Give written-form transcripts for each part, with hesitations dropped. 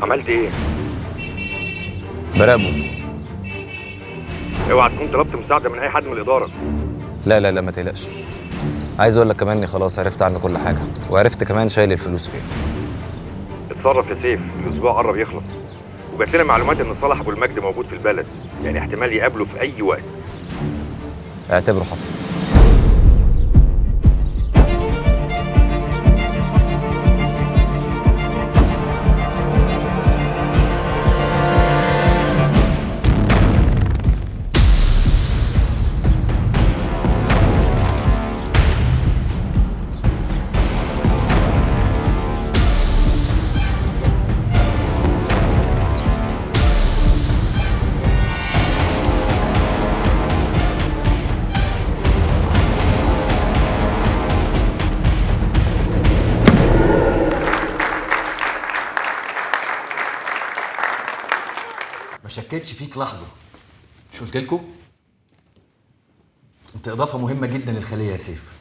عملت ايه؟ براقبه. اوعى تكون طلبت مساعدة من اي حد من الادارة. لا لا لا ما تقلقش. عايز اقول لك كمان اني خلاص عرفت عنه كل حاجة، وعرفت كمان شايل الفلوس فين. اتصرف يا سيف، الاسبوع قرب يخلص، وجات لنا معلومات ان صالح ابو المجد موجود في البلد، يعني احتمال يقابله في اي وقت. اعتبره حصل. ما شكيتش فيك لحظة، مش قلت لكم؟ انت إضافة مهمة جدا للخلية يا سيف.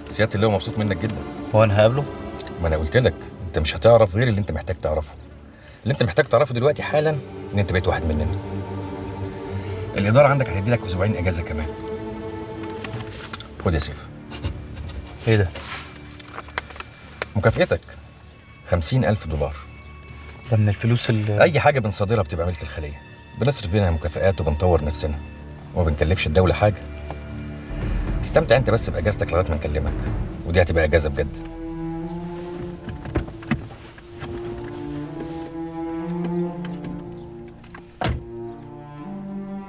سيادة اللواء مبسوط منك جدا. هو انا هقابله؟ ما انا قلت لك انت مش هتعرف غير اللي انت محتاج تعرفه. اللي انت محتاج تعرفه دلوقتي حالا ان انت بقيت واحد مننا. الادارة عندك هتدي لك اسبوعين اجازه كمان. خد يا سيف. ايه ده؟ مكافئتك $50,000. ده من الفلوس اللي اي حاجة بنصادرها بتبقى ملك الخلية، بنصرف بينها مكافآت وبنطور نفسنا وما بنكلفش الدولة حاجة. استمتع انت بس باجازتك لغاية ما نكلمك، ودي هتبقى اجازه بجد.